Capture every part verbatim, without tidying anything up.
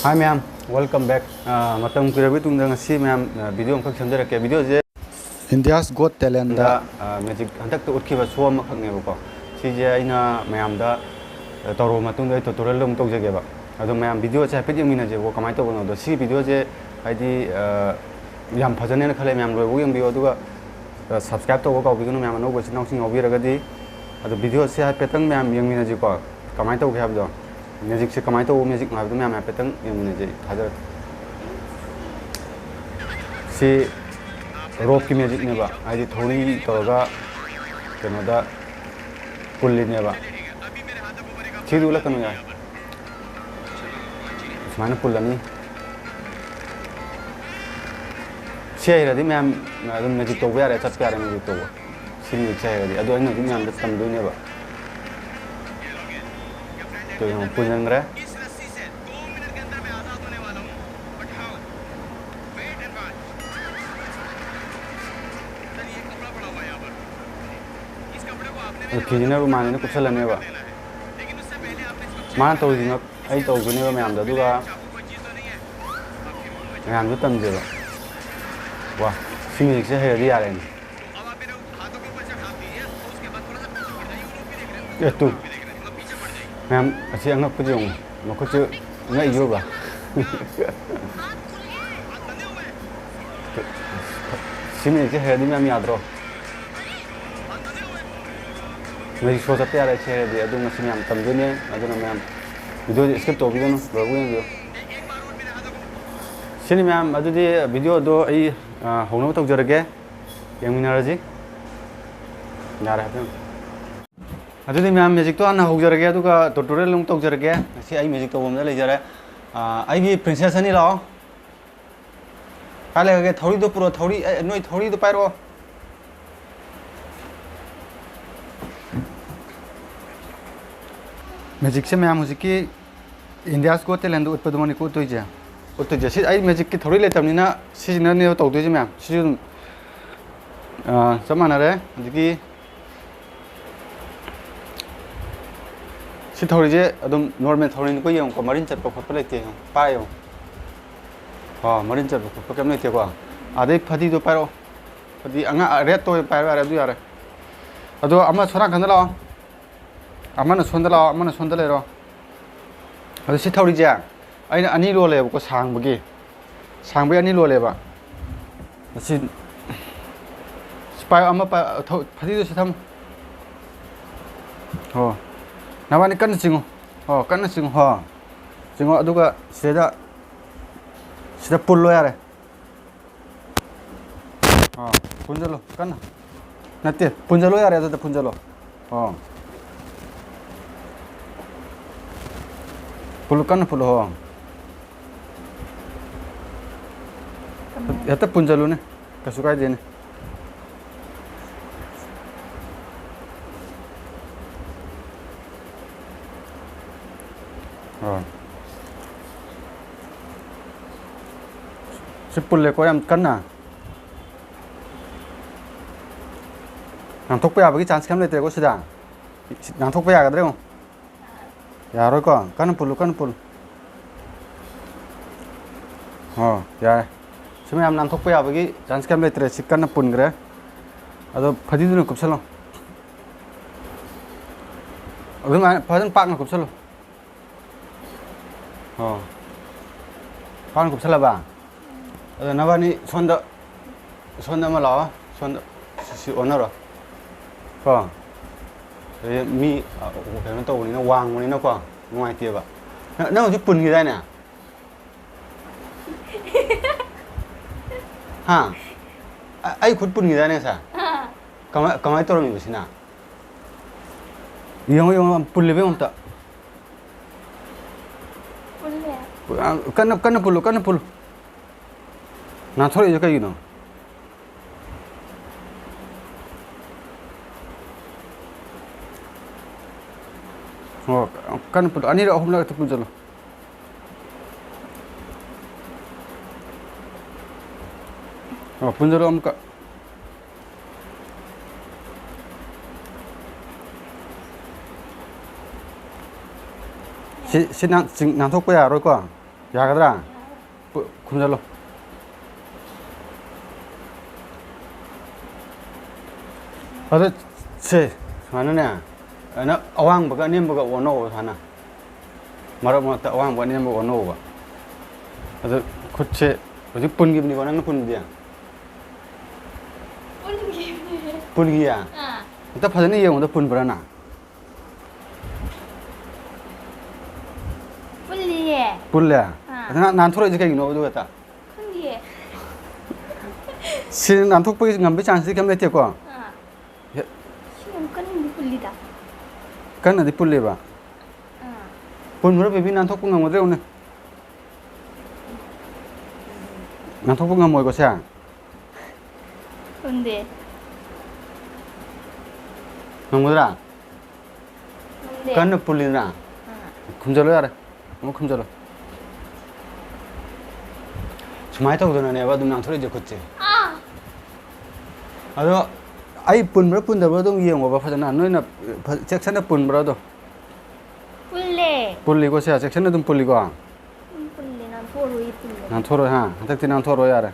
Hi ꯃꯌꯥꯝ, welcome back. ꯑ, ꯃꯇꯝ ꯀꯨꯏꯔꯕꯒꯤ ꯇꯨꯡꯗ ꯉꯁꯤ ꯃꯌꯥꯝ, ꯑ, video ꯑꯃꯈꯛ ꯁꯦꯝꯖꯔꯛꯀꯦ꯫ Video ꯁꯦ India's Got Talent ꯗ, ꯑ, magic ꯍꯟꯗꯛꯇ ꯎꯠꯈꯤꯕ show ꯑꯃꯈꯛꯅꯦꯕꯀꯣ꯫ ꯁꯤꯁꯦ ꯑꯩꯅ ꯃꯌꯥꯝꯗ, ꯑ, ꯇꯧꯔꯕ ꯃꯇꯨꯡꯗ ꯑꯩ tutorial ꯑꯃꯨꯛ ꯇꯧꯖꯒꯦꯕ꯫ ꯑꯗꯣ ꯃꯌꯥꯝ video ꯁꯦ ꯍꯥꯏꯐꯦꯠ ꯌꯦꯡꯃꯤꯟꯅꯁꯦꯕꯀꯣ, ꯀꯃꯥꯏꯅ ꯇꯧꯕꯅꯣꯗꯣ꯫ ꯁꯤ video ꯁꯦ ꯍꯥꯏꯗꯤ, ꯑ, ꯌꯥꯝ ꯐꯖꯅꯦꯅ ꯈꯜꯂꯦ, ꯃꯌꯥꯝ ꯂꯣꯏꯕꯧ ꯌꯦꯡꯕꯤꯌꯣ꯫ ꯑꯗꯨꯒ ꯑ, subscribe ꯇꯧꯕ ꯀꯥꯎꯕꯤꯒꯅꯨ ꯃꯌꯥꯝ, ꯑꯅꯧꯕ ꯏꯆꯤꯟ ꯏꯅꯥꯎꯁꯤꯡ ꯌꯥꯎꯕꯤꯔꯒꯗꯤ꯫ ꯑꯗꯣ video ꯁꯦ ꯍꯥꯏꯐꯦꯠꯇꯪ ꯃꯌꯥꯝ ꯌꯦꯡꯃꯤꯟꯅꯁꯤꯀꯣ, ꯀꯃꯥꯏꯅ ꯇꯧꯒꯦ ꯍꯥꯏꯕꯗꯣ꯫ Magic ꯁꯦ ꯀꯃꯥꯏꯅ ꯇꯧꯕ magic ꯅꯣ ꯍꯥꯏꯕꯗꯣ ꯃꯌꯥꯝ ꯍꯥꯏꯐꯦꯠꯇꯪ ꯌꯦꯡꯃꯤꯟꯅꯁꯦ, ꯊꯥꯖꯔꯛꯀꯦ꯫ ꯁꯤ rope ꯀꯤ magic ꯅꯦꯕ, ꯍꯥꯏꯗꯤ ꯊꯧꯔꯤ ꯇꯧꯔꯒ ꯀꯩꯅꯣꯗ ꯄꯨꯜꯂꯤꯅꯦꯕ꯫ ꯁꯤꯗꯤ ꯎꯠꯂꯛꯀꯅꯨ ꯌꯥꯔꯦ꯫ ꯁꯨꯃꯥꯏꯅ ꯄꯨꯜꯂꯅꯤ꯫ ꯁꯤ ꯍꯩꯔꯗꯤ ꯃꯌꯥꯝ ꯑꯗꯨꯝ magic ꯇꯧꯕ ꯌꯥꯔꯦ, ꯆꯠꯄ ꯌꯥꯔꯦ magic ꯇꯧꯕ꯫ ꯁꯤ magic ꯁꯦ ꯍꯩꯔꯗꯤ꯫ ꯑꯗꯣ ꯑꯩꯅ ꯍꯧꯖꯤꯛ ꯃꯌꯥꯝꯗ ꯇꯝꯗꯣꯏꯅꯦꯕ꯫ ꯇꯣ ꯌꯦꯡꯉꯣ, ꯄꯨꯟꯁꯤꯟꯈ꯭ꯔꯦ꯫ ꯑꯗꯣ ꯐꯤꯁꯤꯅ ꯔꯨꯃꯥꯟꯁꯤꯅ ꯀꯨꯞꯁꯜꯂꯅꯦꯕ꯫ ꯃꯥꯅ ꯇꯧꯔꯤꯁꯤꯅ ꯑꯩ ꯇꯧꯗꯣꯏꯅꯦꯕ ꯃꯌꯥꯝꯗꯣ, ꯑꯗꯨꯒ ꯃꯌꯥꯝꯗꯣ ꯇꯝꯁꯦꯕ꯫ ꯋꯥ, ꯁꯤ magic ꯁꯦ ꯍꯩꯔꯗꯤ ꯌꯥꯔꯦꯅꯦ꯫ ꯑꯦ, ꯇꯨ꯫ ꯃꯌꯥꯝ, ꯑꯁꯤ ꯑꯉꯛꯄꯁꯦ ꯌꯦꯡꯉꯨ꯫ ꯃꯈꯨꯠꯁꯨ ꯉꯛꯏꯁꯦ ꯎꯕ꯭ꯔꯥ? ꯁꯤ magic ꯁꯦ ꯍꯩꯔꯗꯤ ꯃꯌꯥꯝ ꯌꯥꯗ꯭ꯔꯣ? Magic show ꯆꯠꯄ ꯌꯥꯔꯦ ꯁꯤ ꯍꯩꯔꯗꯤ꯫ ꯑꯗꯨ ꯉꯁꯤ ꯃꯌꯥꯝ ꯇꯝꯗꯣꯏꯅꯦ꯫ ꯑꯗꯨꯅ ꯃꯌꯥꯝ video ꯁꯦ skip ꯇꯧꯕꯤꯒꯅꯨ, ꯂꯣꯏꯕꯧ ꯌꯦꯡꯕꯤꯌꯨ꯫ ꯁꯤꯅꯤ ꯃꯌꯥꯝ, ꯑꯗꯨꯗꯤ video ꯗꯣ ꯑꯩ, ꯑ, ꯍꯧꯅꯕ ꯇꯧꯖꯔꯒꯦ꯫ ꯌꯦꯡꯃꯤꯟꯅꯔꯁꯤ꯫ ꯌꯥꯔꯦ ꯍꯥꯏꯐꯦꯠ꯫ ꯑꯗꯨꯗꯤ ꯃꯌꯥꯝ, magic ꯇꯣ ꯍꯥꯟꯅ ꯍꯧꯖꯔꯒꯦ, ꯑꯗꯨꯒ tutorial ꯑꯃꯨꯛ ꯇꯧꯖꯔꯒꯦ꯫ ꯉꯁꯤ ꯑꯩ magic ꯇꯧꯐꯝꯗ ꯂꯩꯖꯔꯦ꯫ ꯑ, ꯑꯩꯒꯤ princess ꯑꯅꯤ ꯂꯥꯛꯑꯣ꯫ ꯀꯥꯏ ꯂꯩꯈ꯭ꯔꯒꯦ? ꯊꯧꯔꯤꯗꯣ ꯄꯨꯔꯛꯑꯣ, ꯊꯧꯔꯤ, ꯑꯦ, ꯅꯣꯏ ꯊꯧꯔꯤꯗꯣ ꯄꯥꯏꯔꯛꯑꯣ꯫ Magic ꯁꯦ ꯃꯌꯥꯝ ꯍꯧꯖꯤꯛꯀꯤ India's Got Talent ꯗ ꯎꯠꯄꯗꯨꯃꯛꯅꯤꯀꯣ ꯎꯠꯇꯣꯏꯁꯦ꯫ ꯎꯠꯇꯣꯏꯁꯦ꯫ ꯁꯤ ꯑꯩ magic ꯀꯤ ꯊꯧꯔꯤ ꯂꯩꯇꯕꯅꯤꯅ ꯁꯤꯁꯤꯅꯅꯦꯕ ꯇꯧꯗꯣꯏꯁꯦ ꯃꯌꯥꯝ꯫ ꯁꯤꯁꯨ ꯑꯗꯨꯝ, ꯑꯥ, ꯆꯞ ꯃꯥꯟꯅꯔꯦ꯫ ꯍꯧꯖꯤꯛꯀꯤ ꯁꯤ ꯊꯧꯔꯤꯁꯦ ꯑꯗꯨꯝ normal ꯊꯧꯔꯤꯅꯤꯀꯣ, ꯌꯦꯡꯉꯨꯀꯣ, ꯃꯔꯤꯟ ꯆꯠꯄ ꯈꯣꯠꯄ ꯂꯩꯇꯦ, ꯌꯦꯡꯉꯨ, ꯄꯥꯏꯌꯣ꯫ ꯑꯣ, ꯃꯔꯤꯟ ꯆꯠꯄ ꯈꯣꯠꯄ ꯀꯩꯝ ꯂꯩꯇꯦꯀꯣ꯫ ꯑꯗꯩ ꯐꯗꯤꯗꯣ ꯄꯥꯏꯔꯛꯑꯣ꯫ ꯐꯗꯤ ꯑꯉꯥꯡ, redꯇꯣ ꯑꯣꯏꯅ ꯄꯥꯏꯔꯣ, ꯌꯥꯔꯦ, ꯑꯗꯨ ꯌꯥꯔꯦ꯫ ꯑꯗꯣ ꯑꯃ ꯁꯣꯝ ꯅꯥꯀꯟꯗ ꯂꯥꯛꯑꯣ꯫ ꯑꯃꯅ ꯁꯣꯝꯗ ꯂꯥꯛꯑꯣ, ꯑꯃꯅ ꯁꯣꯝꯗ ꯂꯩꯔꯣ꯫ ꯑꯗꯣ ꯁꯤ ꯊꯧꯔꯤꯁꯦ ꯑꯩꯅ ꯑꯅꯤ ꯂꯣꯜꯂꯦꯕꯀꯣ, ꯁꯥꯡꯕꯒꯤ꯫ ꯁꯥꯡꯕꯒꯤ ꯑꯅꯤ ꯂꯣꯜꯂꯦꯕ꯫ ꯑꯁꯤ, ꯁꯤ ꯄꯥꯏꯌꯣ, ꯑꯃ ꯄꯥꯏ-, ꯊꯧ-, ꯐꯗꯤꯗꯣ ꯁꯤ ꯊꯝꯃꯨ꯫ ꯍꯣ꯫ ꯅꯕꯥꯅꯤ ꯀꯟꯅ ꯆꯤꯡꯉꯨ꯫ ꯍꯣ, ꯀꯟꯅ ꯆꯤꯡꯉꯨ꯫ ꯍꯣ꯫ ꯆꯤꯡꯉꯣ, ꯑꯗꯨꯒ ꯁꯤꯗ, ꯁꯤꯗ ꯄꯨꯜꯂꯣ ꯌꯥꯔꯦ꯫ ꯑꯥ, ꯄꯨꯟꯖꯜꯂꯣ ꯀꯟꯅ꯫ ꯅꯠꯇꯦ, ꯄꯨꯟꯖꯜꯂꯣ ꯌꯥꯔꯦ, ꯑꯗꯨꯗ ꯄꯨꯟꯖꯜꯂꯣ꯫ ꯑꯣ꯫ ꯄꯨꯜꯂꯨ, ꯀꯟꯅ ꯄꯨꯜꯂꯣ, ꯍꯣ꯫ ꯀꯃꯥꯏ? ꯍꯦꯛꯇ ꯄꯨꯟꯖꯜꯂꯨꯅꯦ, ꯀꯩꯁꯨ ꯀꯥꯏꯗꯦꯅꯦ꯫ ꯑꯣ꯫ ꯁꯤ ꯄꯨꯜꯂꯦꯀꯣ ꯌꯥꯝ ꯀꯟꯅ꯫ ꯉꯥꯡꯊꯣꯛꯄ ꯌꯥꯕꯒꯤ chance ꯀꯩꯝ ꯂꯩꯇ꯭ꯔꯦꯀꯣ ꯁꯤꯗ? ꯉꯥꯡꯊꯣꯛꯄ ꯌꯥꯒꯗ꯭ꯔꯥ ꯌꯦꯡꯉꯣ꯫ ꯌꯥꯔꯣꯏꯀꯣ? ꯀꯟꯅ ꯄꯨꯜꯂꯨ, ꯀꯟꯅ ꯄꯨꯜꯂꯨ꯫ ꯑꯣ, ꯌꯥꯔꯦ꯫ ꯁꯤ ꯃꯌꯥꯝ ꯅꯥꯟꯊꯣꯛꯄ ꯌꯥꯕꯒꯤ chance ꯀꯩꯝ ꯂꯩꯇ꯭ꯔꯦ꯫ ꯁꯤ ꯀꯟꯅ ꯄꯨꯟꯈ꯭ꯔꯦ꯫ ꯑꯗꯣ ꯐꯗꯤꯗꯨꯅ ꯀꯨꯞꯁꯜꯂꯣ꯫ ꯑꯗꯨꯃꯥꯏꯅ ꯐꯖꯅ ꯄꯥꯛꯅ ꯀꯨꯞꯁꯜꯂꯣ꯫ ꯑꯣ꯫ ꯄꯥꯛꯅ ꯀꯨꯞꯁꯜꯂꯕ? ꯑꯗꯣ ꯅꯕꯥꯅꯤ ꯁꯣꯝꯗ, ꯁꯣꯝꯗ ꯑꯃ ꯂꯥꯛꯑꯣ꯫ ꯁꯣꯝꯗ ꯁꯤ, ꯁꯤ ꯑꯣꯟꯅꯔꯣ꯫ ꯀꯣ? ꯑꯗꯩ ꯃꯤ, ꯑ, ꯀꯩꯅꯣ ꯇꯧꯕꯅꯤꯅ, ꯋꯥꯡꯕꯅꯤꯅꯀꯣ, ꯅꯨꯡꯉꯥꯏꯇꯦꯕ꯫ ꯅꯪ, ꯅꯪ ꯍꯧꯖꯤꯛ ꯄꯨꯟꯈꯤꯗꯥꯏꯅꯦ? ꯍꯥ? ꯑ-, ꯑꯩ ꯈꯨꯠ ꯄꯨꯟꯈꯤꯗꯥꯏꯅꯦ ꯉꯁꯥꯏ? ꯑꯥ꯫ ꯀꯃꯥꯏ, ꯀꯃꯥꯏ ꯇꯧꯔꯝꯃꯤꯕ ꯁꯤꯅ? ꯌꯦꯡꯉꯣ, ꯌꯦꯡꯉꯣ, ꯄꯨꯜꯂꯤꯕ ꯌꯦꯡꯉꯣ ꯑꯝꯇ꯫ ꯄꯨꯜꯂꯦ꯫ ꯄꯨ-, ꯑ, ꯀꯟꯅ, ꯀꯟꯅ ꯄꯨꯜꯂꯨ, ꯀꯟꯅ ꯄꯨꯜꯂꯨ꯫ ꯅꯥꯟꯊꯣꯔꯛꯏꯁꯦ ꯀꯩꯒꯤꯅꯣ? ꯑꯣ, ꯀꯟꯅ ꯄꯨꯜꯂꯨ꯫ ꯑꯅꯤꯔꯛ, ꯑꯍꯨꯝꯂꯛ ꯍꯦꯛꯇ ꯄꯨꯟꯁꯤꯜꯂꯨ꯫ ꯑꯣ, ꯄꯨꯟꯁꯤꯜꯂꯨ ꯑꯃꯨꯛꯀ꯫ ꯁꯤ, ꯁꯤ ꯅꯥꯟ-, ꯆꯤꯡ-, ꯅꯥꯟꯊꯣꯛꯄ ꯌꯥꯔꯣꯏꯀꯣ? ꯌꯥꯒꯗ꯭ꯔꯥ? ꯄꯨ-, ꯈꯨꯝꯖꯤꯜꯂꯣ꯫ ꯑꯗꯨ ꯁꯦ, ꯁꯨꯃꯥꯏꯅꯅꯦ, ꯑꯗꯨꯅ ꯑꯋꯥꯡꯕꯒ ꯑꯅꯦꯝꯕꯒ ꯑꯣꯟꯅꯧꯕ ꯁꯨꯃꯥꯏꯅ꯫ ꯃꯔꯛ ꯃꯔꯛꯇ ꯑꯋꯥꯡꯕ ꯑꯅꯦꯝꯕ ꯑꯣꯟꯅꯧꯕ꯫ ꯑꯗꯨ ꯈꯨꯠꯁꯦ ꯍꯧꯖꯤꯛ ꯄꯨꯟꯈꯤꯕꯅꯤꯀꯣ, ꯅꯪꯅ ꯄꯨꯟꯕꯗꯤ? ꯄꯨꯟꯈꯤꯕꯅꯦ꯫ ꯄꯨꯟꯈꯤꯌꯦ? ꯑꯥ꯫ ꯑꯝꯇ ꯐꯖꯅ ꯌꯦꯡꯉꯨꯗ, ꯄꯨꯟꯕ꯭ꯔꯥ ꯅꯪ? ꯄꯨꯜꯂꯤꯌꯦ꯫ ꯄꯨꯜꯂꯦ? ꯑꯥ꯫ ꯑꯗꯨ ꯅꯪ ꯅꯥꯟꯊꯣꯔꯛꯏꯁꯦ ꯀꯩꯒꯤꯅꯣ ꯑꯗꯨꯒ ꯇ? ꯈꯪꯗꯤꯌꯦ꯫ ꯁꯤ ꯅꯥꯟꯊꯣꯛꯄꯒꯤ ꯉꯝꯕꯒꯤ ꯆꯥꯟꯁꯇꯤ ꯀꯩꯝ ꯂꯩꯇꯦꯀꯣ? ꯑꯥ꯫ ꯍꯦ-, ꯁꯤ ꯌꯥꯝ ꯀꯟꯅꯗꯤ ꯄꯨꯜꯂꯤꯗ꯫ ꯀꯟꯅꯗꯤ ꯄꯨꯜꯂꯦꯕ? ꯑꯥ꯫ ꯄꯨꯟꯕ꯭ꯔꯥ ꯕꯦꯕꯤ? ꯅꯥꯟꯊꯣꯛꯄ ꯉꯝꯒꯗ꯭ꯔꯥ ꯌꯦꯡꯉꯨꯅꯦ꯫ ꯅꯥꯟꯊꯣꯛꯄ ꯉꯝꯃꯣꯏꯀꯣ ꯁꯦ? ꯈꯪꯗꯦ꯫ ꯉꯝꯒꯗ꯭ꯔꯥ? ꯈꯪꯗꯦ꯫ ꯀꯟꯅ ꯄꯨꯜꯂꯤꯗꯅ? ꯑꯥ꯫ ꯈꯨꯝꯖꯜꯂꯣ ꯌꯥꯔꯦ꯫ ꯑꯃꯨꯛ ꯈꯨꯝꯖꯜꯂꯣ꯫ ꯁꯨꯃꯥꯏꯅ ꯇꯧꯗꯅꯅꯦꯕ ꯑꯗꯨꯝ ꯅꯥꯟꯊꯣꯔꯛꯏꯁꯦ ꯈꯨꯠꯁꯦ꯫ ꯑꯥ꯫ ꯑꯗꯣ ꯑꯩ ꯄꯨꯟꯕ꯭ꯔꯥ ꯄꯨꯟꯗꯕ꯭ꯔꯥ ꯑꯗꯨꯝ ꯌꯦꯡꯉꯣꯕ ꯐꯖꯅ꯫ ꯅꯣꯏꯅ ꯐ-, ꯆꯦꯛꯁꯟꯅ ꯄꯨꯟꯕ꯭ꯔꯥ ꯑꯗꯣ? ꯄꯨꯜꯂꯦ꯫ ꯄꯨꯜꯂꯤꯀꯣ ꯁꯦ? ꯆꯦꯛꯁꯟꯅ ꯑꯗꯨꯝ ꯄꯨꯜꯂꯤꯀꯣ? ꯎꯝ, ꯄꯨꯜꯂꯦ꯫ ꯅꯥꯟꯊꯣꯛꯑꯔꯣꯏ, ꯄꯨꯜꯂꯦ꯫ ꯅꯥꯟꯊꯣꯛꯑꯔꯣꯏ ꯍꯥ? ꯍꯟꯗꯛꯇꯤ ꯅꯥꯟꯊꯣꯛꯑꯔꯣꯏ ꯌꯥꯔꯦ꯫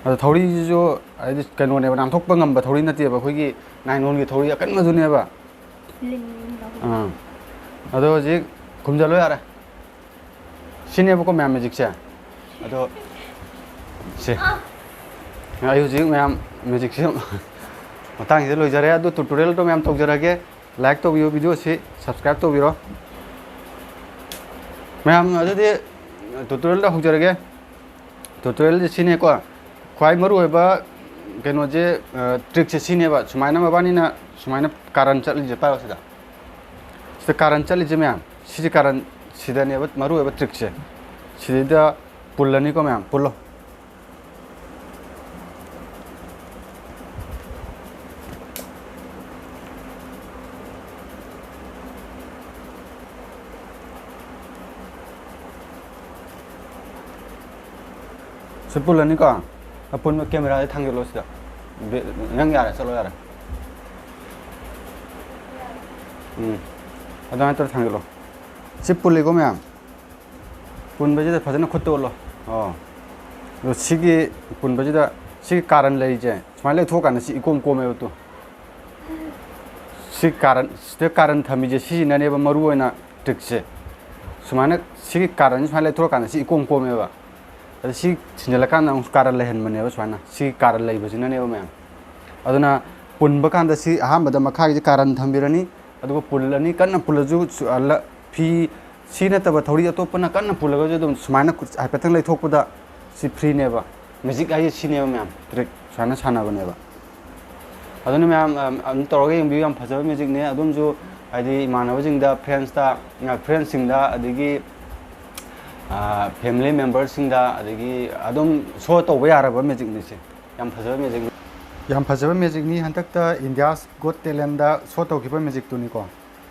ꯑꯗꯣ ꯊꯧꯔꯤꯁꯤꯁꯨ ꯍꯥꯏꯗꯤ ꯀꯩꯅꯣꯅꯦꯕ, ꯅꯥꯟꯊꯣꯛꯄ ꯉꯝꯕ ꯊꯧꯔꯤ ꯅꯠꯇꯦꯕ, ꯑꯩꯈꯣꯏꯒꯤ ꯅꯥꯏꯂꯣꯟꯒꯤ ꯊꯧꯔꯤ ꯑꯀꯟꯕꯗꯨꯅꯦꯕ꯫ ꯂꯤꯟ ꯂꯧ-꯫ ꯑꯥ꯫ ꯑꯗꯣ ꯍꯧꯖꯤꯛ ꯈꯨꯝꯖꯜꯂꯣ ꯌꯥꯔꯦ꯫ ꯁꯤꯅꯦꯕꯀꯣ ꯃꯌꯥꯝ ꯃꯦꯖꯤꯛꯁꯦ꯫ ꯑꯗꯣ ꯁꯦ꯫ ꯑꯥ꯫ ꯑꯩ ꯍꯧꯖꯤꯛ ꯃꯌꯥꯝ ꯃꯦꯖꯤꯛꯁꯦ ꯃꯇꯥꯡꯁꯤꯗ ꯂꯣꯏꯖꯔꯦ꯫ ꯑꯗꯣ tutorialꯗꯣ ꯃꯌꯥꯝ ꯇꯧꯖꯔꯒꯦ꯫ Like ꯇꯧꯕꯤꯌꯨ, videoꯁꯤ subscribe ꯇꯧꯕꯤꯔꯣ꯫ ꯃꯌꯥꯝ ꯑꯗꯨꯗꯤ tutorialꯗ ꯍꯧꯖꯔꯒꯦ꯫ Tutorialꯁꯦ ꯁꯤꯅꯦꯀꯣ꯫ ꯈ꯭ꯋꯥꯏ ꯃꯔꯨꯑꯣꯏꯕ ꯀꯩꯅꯣꯁꯦ, ꯑ, trickꯁꯦ ꯁꯤꯅꯦꯕ꯫ ꯁꯨꯃꯥꯏꯅ ꯃꯕꯥꯅꯤꯅ ꯁꯨꯃꯥꯏꯅ ꯀꯥꯔꯟ ꯆꯠꯂꯤꯁꯦ ꯄꯥꯏꯌꯣ ꯁꯤꯗ꯫ ꯁꯤꯗ ꯀꯥꯔꯟ ꯆꯠꯂꯤꯁꯦ ꯃꯌꯥꯝ꯫ ꯁꯤꯁꯦ ꯀꯥꯔꯟ, ꯁꯤꯗꯅꯦꯕ ꯃꯔꯨꯑꯣꯏꯕ trickꯁꯦ꯫ ꯁꯤꯗꯩꯗ ꯄꯨꯜꯂꯅꯤꯀꯣ ꯃꯌꯥꯝ, ꯄꯨꯜꯂꯣ꯫ ꯁꯤ ꯄꯨꯜꯂꯅꯤꯀꯣ꯫ ꯑꯄꯨꯟꯕ cameraꯁꯦ ꯊꯥꯡꯖꯜꯂꯣ ꯁꯤꯗ꯫ ꯕꯦ-, ꯅꯪ ꯌꯥꯔꯦ, ꯆꯠꯂꯣ ꯌꯥꯔꯦ꯫ ꯎꯝ꯫ ꯑꯗꯨꯃꯥꯏꯅ ꯇꯧꯔ ꯊꯥꯡꯖꯜꯂꯣ꯫ ꯁꯤ ꯄꯨꯜꯂꯤꯀꯣ ꯃꯌꯥꯝ? ꯄꯨꯟꯕꯁꯤꯗ ꯐꯖꯅ ꯈꯨꯠꯇ ꯎꯠꯂꯣ꯫ ꯑꯣ꯫ ꯑꯗꯣ ꯁꯤꯒꯤ ꯄꯨꯟꯕꯁꯤꯗ ꯁꯤꯒꯤ ꯀꯥꯔꯟ ꯂꯩꯔꯤꯁꯦ ꯁꯨꯃꯥꯏꯅ ꯂꯩꯊꯣꯛꯑꯀꯥꯟꯗ ꯁꯤ ꯏꯀꯣꯝ ꯀꯣꯝꯃꯦꯕ ꯇꯨ꯫ ꯁꯤ ꯀꯥꯔꯟ, ꯁꯤꯗ ꯀꯥꯔꯟ ꯊꯝꯃꯤꯁꯦ ꯁꯤꯁꯤꯅꯅꯦꯕ ꯃꯔꯨ ꯑꯣꯏꯅ ꯇ꯭ꯔꯤꯛꯁꯦ꯫ ꯁꯨꯃꯥꯏꯅ ꯁꯤꯒꯤ ꯀꯥꯔꯟꯁꯦ ꯁꯨꯃꯥꯏꯅ ꯂꯩꯊꯣꯛꯑꯀꯥꯟꯗ ꯁꯤ ꯏꯀꯣꯝ ꯀꯣꯝꯃꯦꯕ꯫ ꯑꯗ ꯁꯤ ꯊꯤꯟꯖꯤꯜꯂꯀꯥꯟꯗ ꯑꯃꯨꯛ ꯀꯥꯔꯟ ꯂꯩꯍꯟꯕꯅꯦꯕ ꯁꯨꯃꯥꯏꯅ꯫ ꯁꯤ ꯀꯥꯔꯟ ꯂꯩꯕꯁꯤꯅꯅꯦꯕ ꯃꯌꯥꯝ꯫ ꯑꯗꯨꯅ ꯄꯨꯟꯕ ꯀꯥꯟꯗ ꯁꯤ ꯑꯍꯥꯟꯕꯗ ꯃꯈꯥꯒꯤꯁꯤ ꯀꯥꯔꯟ ꯊꯝꯕꯤꯔꯅꯤ꯫ ꯑꯗꯨꯒ ꯄꯨꯜꯂꯅꯤ꯫ ꯀꯟꯅ ꯄꯨꯜꯂꯁꯨ ꯁꯨ-, ꯑ, ꯂ-, ꯐꯤ ꯁꯤ ꯅꯠꯇꯕ ꯊꯧꯔꯤ ꯑꯇꯣꯞꯄꯅ ꯀꯟꯅ ꯄꯨꯜꯂꯒꯁꯨ ꯑꯗꯨꯝ ꯁꯨꯃꯥꯏꯅ ꯈꯨꯠ ꯍꯥꯏꯐꯦꯠꯇꯪ ꯂꯩꯊꯣꯛꯄꯗ ꯁꯤ ꯐ꯭ꯔꯤꯅꯦꯕ꯫ ꯃꯦꯖꯤꯛ ꯍꯥꯏꯁꯦ ꯁꯤꯅꯦꯕ ꯃꯌꯥꯝ꯫ ꯇ꯭ꯔꯤꯛ ꯁꯨꯃꯥꯏꯅ ꯁꯥꯟꯅꯕꯅꯦꯕ꯫ ꯑꯗꯨꯅ ꯃꯌꯥꯝ, ꯑꯝ, ꯑꯗꯨꯝ ꯇꯧꯔꯒ ꯌꯦꯡꯕꯤꯌꯨ꯫ ꯌꯥꯝ ꯐꯖꯕ ꯃꯦꯖꯤꯛꯅꯦ꯫ ꯑꯗꯨꯝꯁꯨ ꯍꯥꯏꯗꯤ ꯏꯃꯥꯟꯅꯕꯁꯤꯡꯗ, ꯐ꯭ꯔꯦꯟꯁꯇ, ꯑ, ꯐ꯭ꯔꯦꯟꯁꯁꯤꯡꯗ, ꯑꯗꯒꯤ, ꯑ, ꯐꯦꯃꯤꯂꯤ ꯃꯦꯝꯕꯔꯁꯤꯡꯗ, ꯑꯗꯒꯤ ꯑꯗꯨꯝ ꯁꯣ ꯇꯧꯕ ꯌꯥꯔꯕ ꯃꯦꯖꯤꯛꯅꯤ ꯁꯦ꯫ ꯌꯥꯝ ꯐꯖꯕ ꯃꯦꯖꯤꯛꯅꯤ꯫ ꯌꯥꯝ ꯐꯖꯕ ꯃꯦꯖꯤꯛꯅꯤ꯫ ꯍꯟꯗꯛꯇ India's Got Talentꯗ ꯁꯣ ꯇꯧꯈꯤꯕ ꯃꯦꯖꯤꯛꯇꯨꯅꯤꯀꯣ꯫